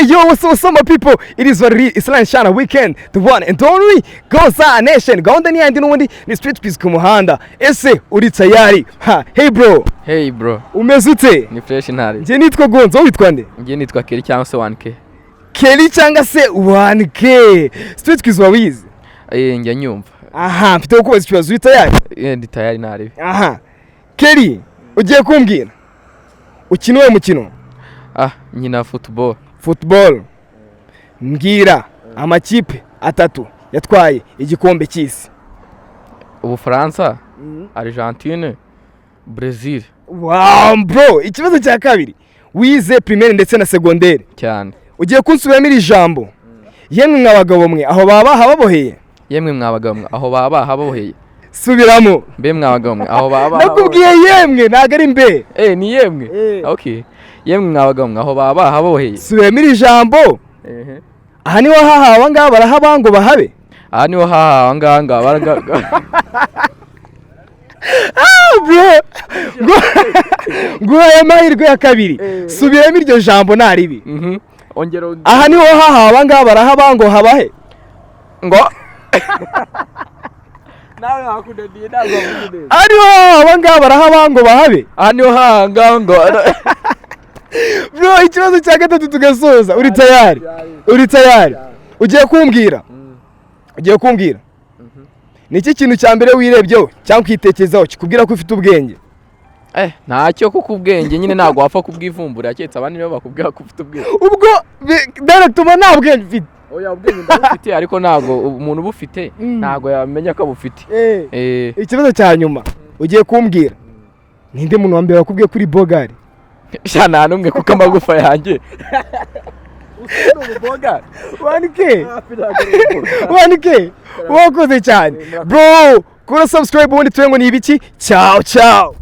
Hey yo, what's up, my people? It is what it is. It's Shana Weekend, the one and only Goza Nation. Gahunda ni yandi n'ubundi ni street quiz ku muhanda. Ese uri tayari? Ha, hey bro, Hey bro, umeze ute? Ni fresh ntari. Njye nitwa Gonzo, wowe witwa nde? Njye nitwa Kelly cyangwa se 1K. Kelly cyangwa se 1K. Street quiz wawize? Eh, njya nyumva. Aha, mfite kukubaza ikibazo, uri tayari? Eh, ndi tayari ntari. Aha. Kelly, ugiye kumbwira. Ukina uwo mukino? Ah, nkina football. Football. Mbwira amakipe atatu yatwaye igikombe cy'isi. Ubufaransa, Argentine, Brazil. Wow bro, ikibazo cya kabiri. Wize primaire ndetse na secondaire? Cyane. Ugiye kunsubiramo iri jambo. Yemwe mwa bagabo mwe, aho baba hababoheye. Yemwe mwa bagabo mwe, aho baba hababoheye. Subiramo. Mbe mwa bagabo mwe, aho baba. Nakubwiye yemwe, ntabwo ari mbe. Eh, ni yemwe. Eh. Okay. Yemwe mwa bagabo mwe, aho baba hababoheye. Subiramo iri jambo. Ehe. Aha niho hahawe ngaha barahaba ngo bahabe. Aha niho hahawe ngaha ngaha baraga. Ah, bro. Nguhaye amahirwe ya kabiri. Subiramo iryo jambo nta ribi. Ongera Aha niho hahawe ngaha barahaba ngo habahe. Ngo nawe hakunaniye, ntabwo wavuze neza. Aha niho hahawe ngaha barahaba ngo bahabe. Aha niho hahawe ngaha ngo. Bro, ikibazo cya gatatu tugasoza. Uri tayari? Uri tayari? Ugiye kumbwira ni iki kintu cya mbere wirebyeho cyangwa ukitekerezaho kikubwira ko ufite ubwenge? Eh, ntacyo, kuko ubwenge nyine ntabwo wapfa kubwivumbura, keretse abandi nibo bakubwira ko ufite ubwenge. Ubwo direct uba nta bwenge ufite? Oya, ubwenge ndabufite, ariko ntabwo umuntu ubufite ntabwo yamenya ko abufite. Eh. Ikibazo cya nyuma, ugiye kumbwira ninde muntu wa mbere wakubwiye kuri bogari? Sha, nta n'umwe, kuko amagufa yanjye. 1K, 1K, wakoze cyane bro. Kora subscribe ubundi tuwe ngo ni ibiki. Ciao ciao.